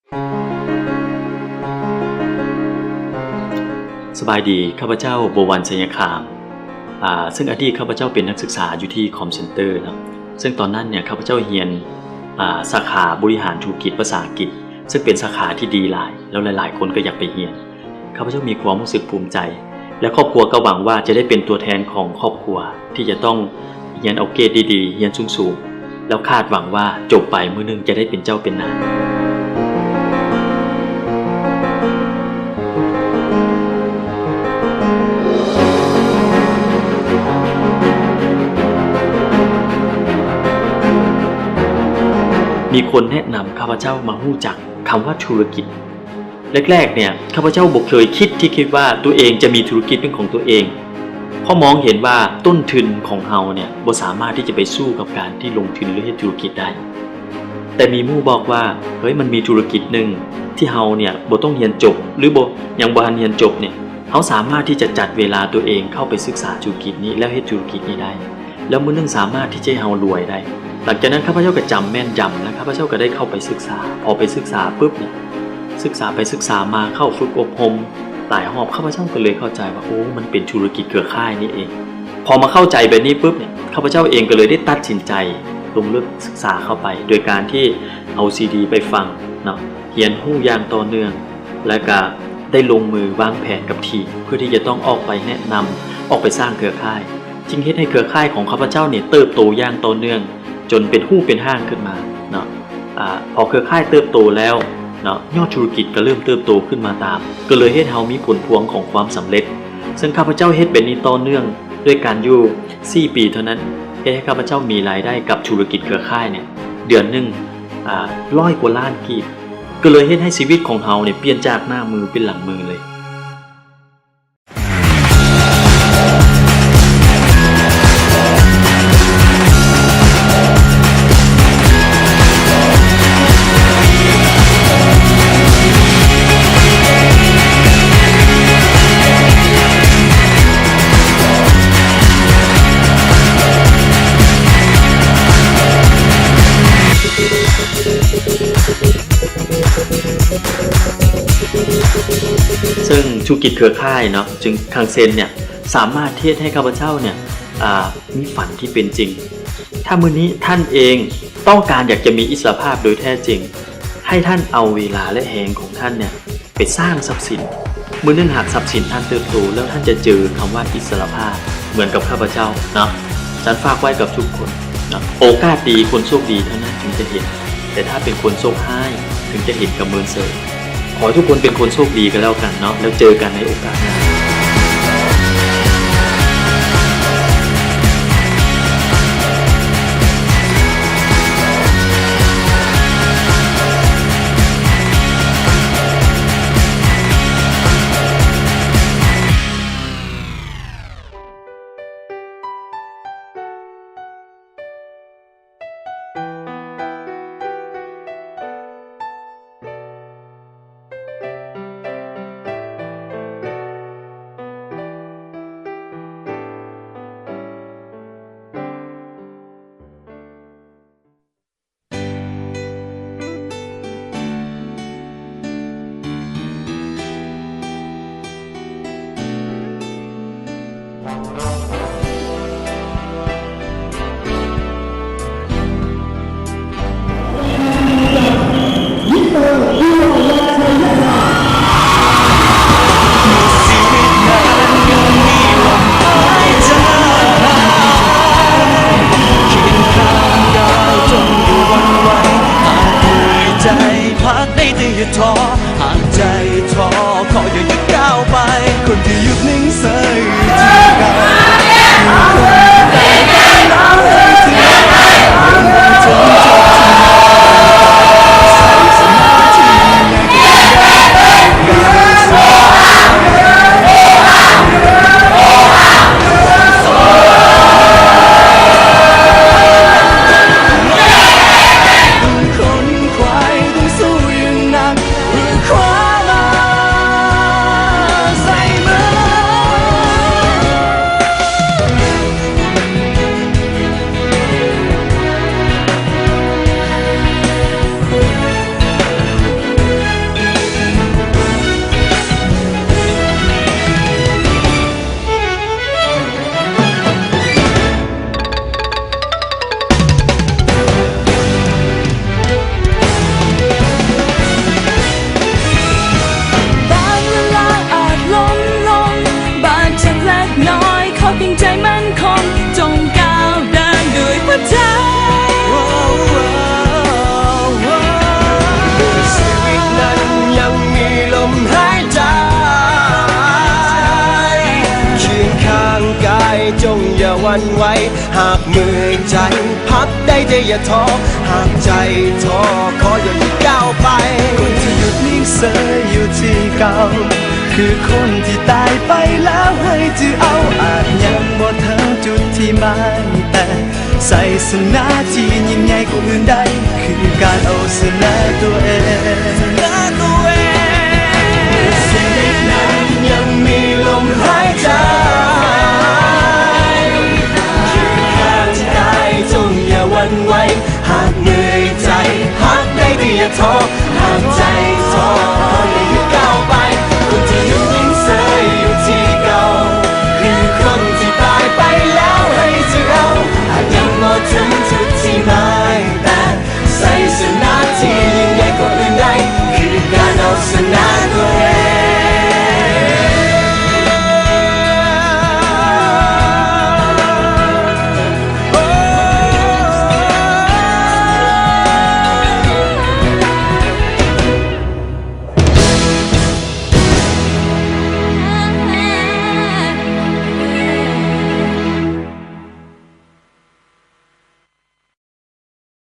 ສະບາຍດີ, ຂ້າພະເຈົ້າ ບົວວັນ ໄຊຍະຄາມ ອາ ເຊິ່ງອະດີດຂ້າພະເຈົ້າເປັນນັກສຶກສາຢູ່ທີ່ຄອມເຊັນເຕີເນາະ, ເຊິ່ງຕອນນັ້ນເນຍ ຂ້າພະເຈົ້າຮຽນ ອາ ສາຂາບໍລິຫານທຸລະກິດພາສາອັງກິດ, ເຊິ່ງເປັນສາຂາທີ່ດີຫຼາຍ ແລ້ວຫຼາຍໆຄົນກໍຢາກໄປຮຽນ. ຂ້າພະເຈົ້າມີຄວາມຮູ້ສຶກພູມໃຈ ແລະ ຄອບຄົວກໍຫວັງວ່າຈະໄດ້ເປັນຕົວແທນຂອງຄອບຄົວທີ່ຈະຕ້ອງຮຽນເອົາເກຣດດີໆ, ຮຽນສູງໆ ແລ້ວຄາດຫວັງວ່າຈົບໄປມື້ໜຶ່ງຈະໄດ້ເປັນເຈົ້າເປັນນາຍ. ມີຄົນແນະນຳຂ້າພະເຈົ້າມາຮູ້ຈັກຄຳວ່າທຸລະກິດ. ແລກໆ ເນຍ ຂ້າພະເຈົ້າບໍ່ເຄີຍຄິດທີ່ຄິດວ່າຕົວເອງຈະມີທຸລະກິດເປັນຂອງຕົວເອງ, ເພາະມອງເຫັນວ່າຕົ້ນທຶນຂອງເຮົາເນຍບໍ່ສາມາດທີ່ຈະໄປສູ້ກັບການທີ່ລົງທຶນ ຫຼື ເຮັດທຸລະກິດໄດ້. ແຕ່ມີໝູ່ບອກວ່າ, ເຮີ້ຍ, ມັນມີທຸລະກິດໜຶ່ງທີ່ເຮົາເນຍບໍ່ຕ້ອງຮຽນຈົບ ຫຼື ບໍ່, ຍັງບໍ່ທັນຮຽນຈົບເນຍ, ເຮົາສາມາດທີ່ຈະຈັດເວລາຕົວເອງເຂົ້າໄປສຶກສາທຸລະກິດນີ້ ແລ້ວເຮັດທຸລະກິດນີ້ໄດ້. ແລ້ວມື້ໜຶ່ງສາມາດທີ່ຈະໃຫ້ເຮົາລວຍໄດ້. ຫຼັງຈາກນັ້ນຂ້າພະເຈົ້າກໍຈຳແມ່ນຢຳ ແລະ ຂ້າພະເຈົ້າກໍໄດ້ເຂົ້າໄປສຶກສາ. ພໍໄປສຶກສາປຶບເນຍ, ສຶກສາໄປສຶກສາມາ ເຂົ້າຝຶກອົບຮົມຫຼາຍຮອບ, ຂ້າພະເຈົ້າກໍເລີຍເຂົ້າໃຈວ່າ, ໂອ້, ມັນເປັນທຸລະກິດເຄືອຂ່າຍນີ້ເອງ. ພໍມາເຂົ້າໃຈແບບນີ້ປຶບເນຍ, ຂ້າພະເຈົ້າເອງກໍເລີຍໄດ້ຕັດສິນໃຈລົງເລິກສຶກສາເຂົ້າໄປ ໂດຍການທີ່ເອົາຊີດີໄປຟັງເນາະ, ຮຽນຮູ້ຢ່າງຕໍ່ເນື່ອງ ແລະ ກະໄດ້ລົງມືວາງແຜນກັບທີມ ເພື່ອທີ່ຈະຕ້ອງອອກໄປແນະນຳ, ອອກໄປສ້າງເຄືອຂ່າຍ, ຈຶ່ງເຮັດໃຫ້ເຄືອຂ່າຍຂອງຂ້າພະເຈົ້ານີ້ເຕີບໂຕຢ່າງຕໍ່ເນື່ອງ ຈົນເປັນຮູບເປັນຮ່າງຂຶ້ນມາເນາະ. ອາ ພໍເຄືອຂ່າຍເຕີບໂຕແລ້ວເນາະ, ຍອດທຸລະກິດກໍເລີ່ມເຕີບໂຕຂຶ້ນມາຕາມ, ກໍເລີຍເຮັດໃຫ້ເຮົາມີຜົນພວງຂອງຄວາມສຳເລັດ. ເຊິ່ງຂ້າພະເຈົ້າເຮັດແບບນີ້ຕໍ່ເນື່ອງດ້ວຍກັນຢູ່ສີ່ປີເທົ່ານັ້ນ, ເຮັດໃຫ້ຂ້າພະເຈົ້າມີລາຍໄດ້ກັບທຸລະກິດເຄືອຂ່າຍເນຍ ເດືອນໜຶ່ງ ອາ ຮ້ອຍກວ່າລ້ານກີບ. ກໍເລີຍເຮັດໃຫ້ຊີວິດຂອງເຮົານີ້ປ່ຽນຈາກໜ້າມືເປັນຫຼັງມືເລີຍ. ເຊິ່ງທຸລະກິດເຄືອຂ່າຍເນາະ, ຈຶ່ງຄັງເຊັນເນຍ ສາມາດເຮັດໃຫ້ຂ້າພະເຈົ້າເນຍ ອາ ມີຝັນທີ່ເປັນຈິງ. ຖ້າມື້ນີ້ທ່ານເອງຕ້ອງການຢາກຈະມີອິດສະຫຼະພາບໂດຍແທ້ຈິງ, ໃຫ້ທ່ານເອົາເວລາ ແລະ ແຮງຂອງທ່ານເນຍ ໄປສ້າງຊັບສິນ. ມື້ໜຶ່ງຫາກຊັບສິນທ່ານເຕີບໂຕແລ້ວ, ທ່ານຈະເຈີຄຳວ່າອິດສະຫຼະພາບເໝືອນກັບຂ້າພະເຈົ້າເນາະ. ສັນຝາກໄວ້ກັບທຸກຄົນເນາະ, ໂອກາດດີ, ຄົນໂຊກດີເທົ່ານັ້ນເຖິງຈະເຫັນ, ແຕ່ຖ້າເປັນຄົນໂຊກຮ້າຍເຖິງຈະເຫັນກຳເມີນເສີຍ. ຂໍໃຫ້ທຸກຄົນເປັນຄົນໂຊກດີກໍແລ້ວກັນເນາະ, ແລ້ວເຈີກັນໃນໂອກາດໜ້າ. ຫວັ່ນໄຫວ ຫາກເມື່ອຍໃຈ ພັກໄດ້ແຕ່ຢ່າທໍ້ ຫາກໃຈທໍ້ ຂໍຢ່າຄິດກ້າວໄປ. ຄົນທີ່ຢຸດນິ່ງເຊີຍຢູ່ທີ່ເກົ່າ ຄືຄົນທີ່ຕາຍໄປແລ້ວໃຫ້ຈື່ເອົາ ອາດຍັງບໍ່ເຖິງຈຸດທີ່ໝາຍ ແຕ່ໄຊຊະນະທີ່ຍິ່ງໃຫຍ່ກວ່າອື່ນໃດ ຄືການເອົາຊະນະຕົວເອງ. ສຽງເດັກນັ້ນຍັງມີລົມຫາຍໃຈ ຢູ່ຂ້າງກາຍ ຈົ່ງຢ່າຫວັ່ນໄຫວ ຫາກເມື່ອຍໃຈ ຫາກໄດ້ເດຍທໍ້ ຫາກໃຈ